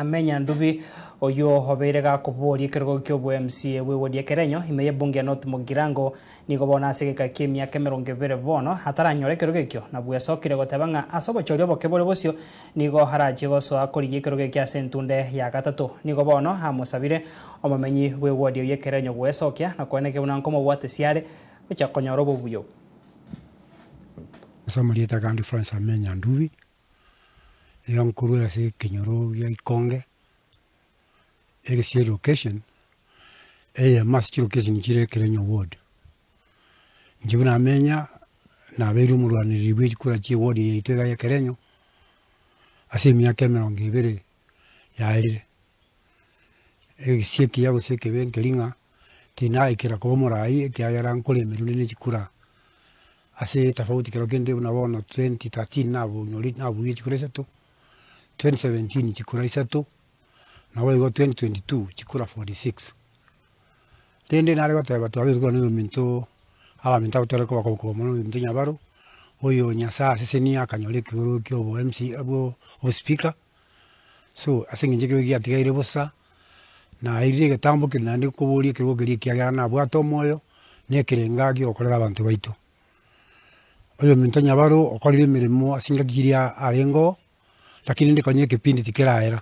Amenya Ndubi, oyio obeire gakoboria ekerogo ki'obo-MCA bw'ewodi ya Kerenyo ime y'ebunge ya North Mugirango, nigo bono ase egeka ki'emiaka 20 bono ataranyora ekerogo ekio, na bwesokire goteba ng'a ase obochori oboke bore bosio nigo arachie gosoa korigia ekerogo ekio ase entunde ya gatato. Nigo bono amosabire omomenyi bw'ewodi eyio Ekerenyo gwesokia na koenekia buna nkomobwatesia are gochia konyora obobuya obwo. Ase amarieta gande Francis Amenya Ndubi, Nigo nkorwa ase ekenyoro gia Ikonge, egesie location, eyemo ase chilocation chire Ekerenyo ward. Inche buna namenya, nabeire omorwanereri bwe chikura chia eward eye yaito iga ya Ekerenyo, ase emiaka emerongo ebere yaerire. Egesie ekiya gose ekebe nkeri ng'a, tinaikera koba omorai ekiagera nkoremerwa rende ne chikura. Ase etofauti kero kende buna bono 2013 nabonyori nabuire chikura isato, 2017 chikura isato, naboigo 2022 chikura 46. Rende nare goteba twabeire korwa na oyominto abaminto abwo tware koba koba mono oyominto Nyabaro, oyo Nyasaye asesenie akanyora ekegoro kia obo MC abwo obospeaker, so ase eng'encho ekero giatigaire bosa, Nairire egetambo keria naende nkoboria ekerogo keria ekiagera nabwate omoyo na ekerenga giokorera abanto baito. Oyominto Nyabaro okorire emeremo ase engaki chiria arenge oo, lakini rende konya ekepindi tikeraera.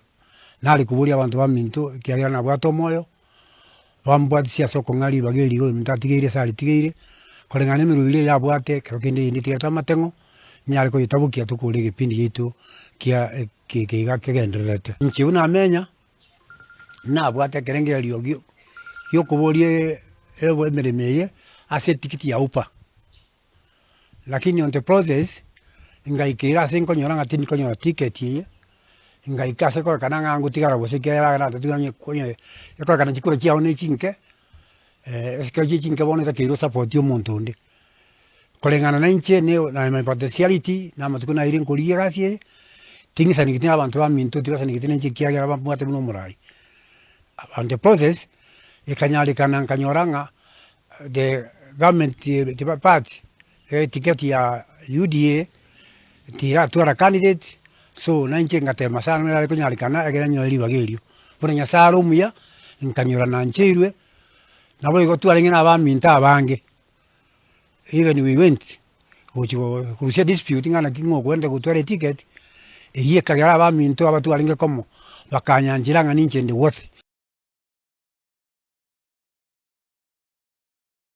Nare koboria abanto baminto ekiagera nabwate omoyo, bambwatisia ase okong'a ribaga eri iga oyominto atigeire ase aritigeire, koreng'ana na emeremo eria yabwate ekero kende eyende etigarete amateng'o, nyare koyetabokia tokore egepindi giaito kia eke iga kegendererete. Inche buna namenya. Nabwate ekerengererio giokoboria emeremo eye ase etikiti ya UPA, lakini on the process, ngaikera ase nkonyora ng'a tindi konyora ticket eye, ngaika ase kororekana ng'a ngotigara gose ekiagera natatiga onye onye ekororekana chikura chiago na echinke, ekero chie chinke bono otakeire osapoti omonto onde. Koreng'ana na inche na my potentiality, na amatuko naeire nkorigia egasi eye, ting'isanegeti na abanto baminto, tibasanegeti na inche ekiagera bambwate buna omorai. On the process, ekanyarekana nkanyora ng'a the government party, eticket ya UDA, tiratwara candidate, so na inche ngatema sana buna yare konyarekana ekero nyore ribaga erio. Bono Nyasaye are omuya, nkanyora nancheirwe, naboigo twarenge na abaminto abange. Even we went gochi korusia dispute ng'a naki ng'a okoenda gotwara eticket, eyio ekagera abaminto aba twarenge komo, bakanyanchera ng'a ninche inde worthy.